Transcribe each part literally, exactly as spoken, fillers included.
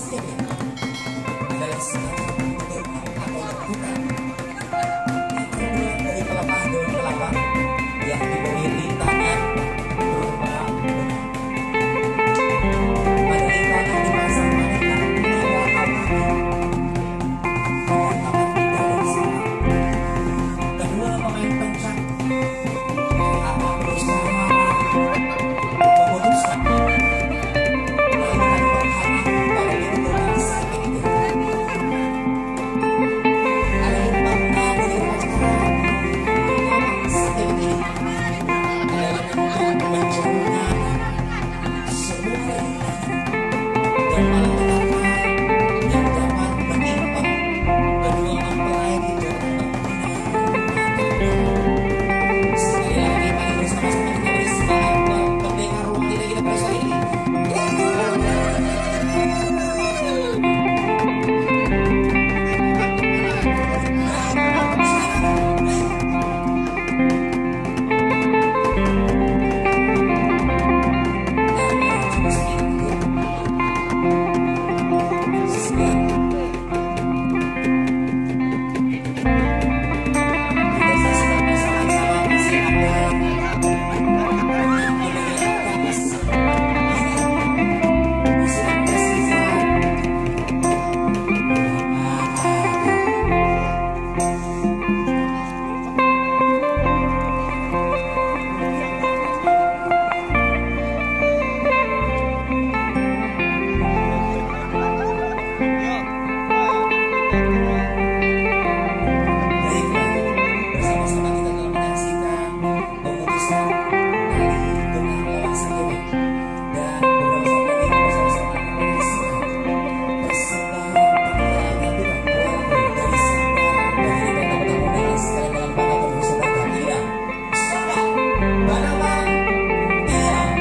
Adalah segala penutup atau lekukan yang terbuat dari pelepah daun kelapa yang diberi rintangan berupa benang. Pada rintangan dipasang pada kanan dan warna putih. Pada tangan tidak ada di sana. Kedua pemain pencak Baiklah, bersama-sama kita telah menyaksikan pemutusan tali benang lawan sakit. Dan beberapa saat lagi kita sama-sama akan menyaksikan persembahan penggalangan dukungan dari Sanggar Pagiri Kota Kota Undangan sekalian dengan para pemirsa datang. Iya. Sanggar Banaman Tiang.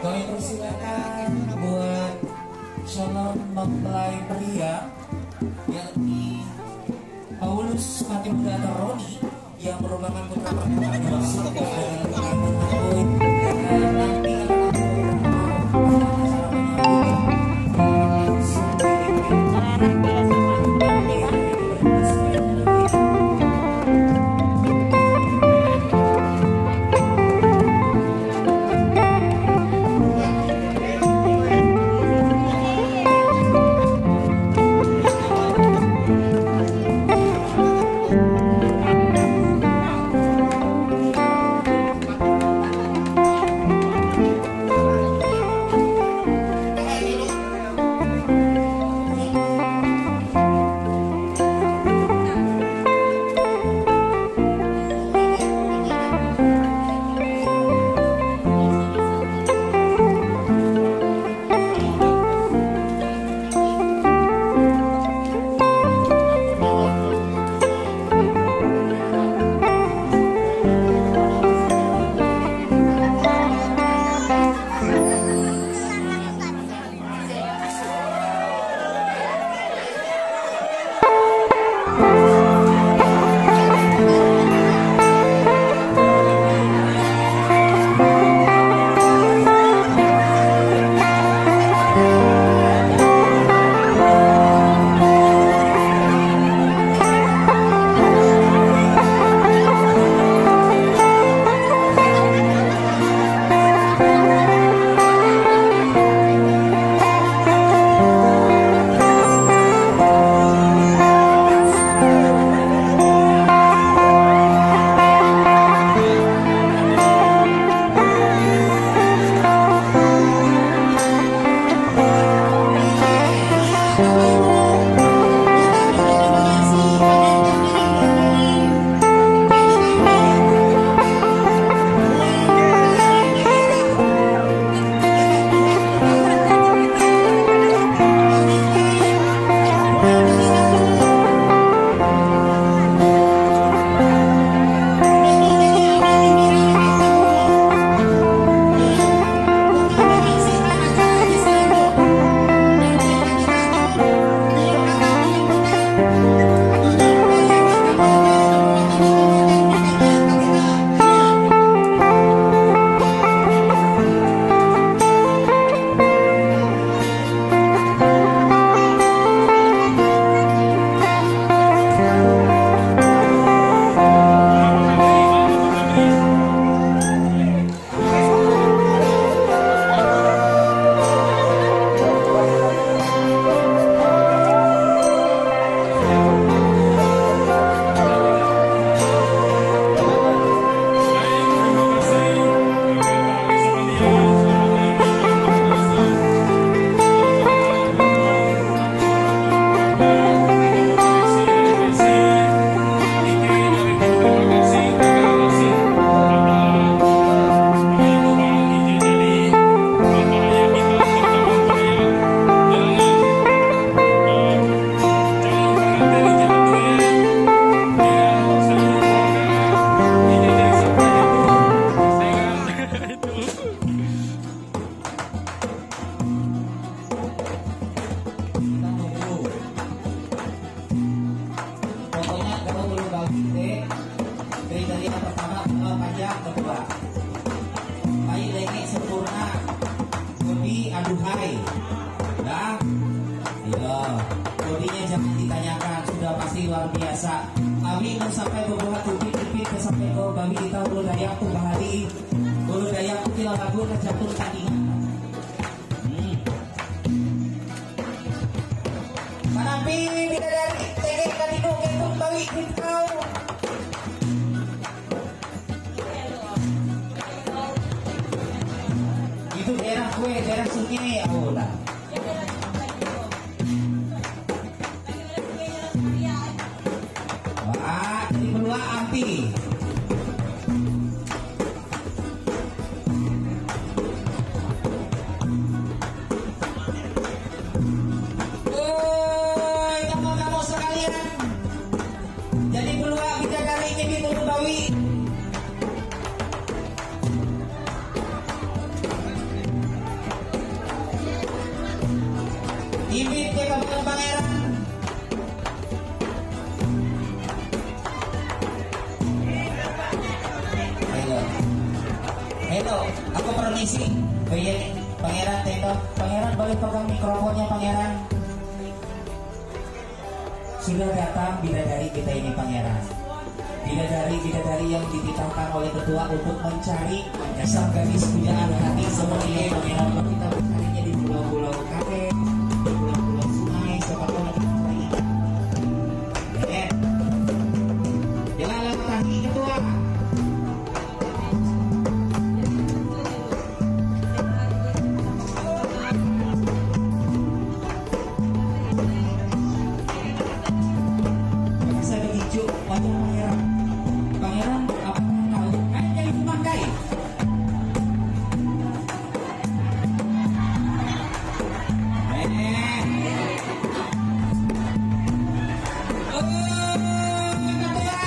Kami persilakan buat calon mempelai pria, yakni Paulus Patimuda atau Roni, yang merupakan putra pertama dari Sanggar Pengantin Akui. Dan nanti akan ada acara Sa, awi mun sampai bebuhat upit-upit ke sampai kau bawi kita ulu dayakku bahari. Ulu dayakku kila lagu na jatum tandingan. Hmm. Manampi bidadari tege kadidu ketung bawi kita. Itu daerah kue, daerah sungai, oh dah. Wah, jadi pelua ampie. Oi, kamu-kamu sekalian. Jadi pelua bidadari nyibit ulu bawi. Ibit ke kaban pangeran. Hello. Hello, aku permisi. Oh iya, pangeran teko. Pangeran boleh pegang mikrofonnya, pangeran? Sudah datang bidadari kita ini, pangeran. Bidadari-bidadari yang dititahkan oleh ketua untuk mencari sang gadis pujaan hati seperti ini, pangeran. Kita mencarinya di pulau-pulau kate, di pulau-pulau sungai, siapa tahu nanti kita cari. Eh. Jalan lewat tahi, ketua. Bisa begitu, wajah pangeran. Pangeran, apa tahu? Ayo jadi pemangkai. Eh. Oh, ketua.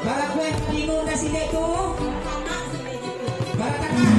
Bara kueh timun kasih deh tuh. Bara tangan.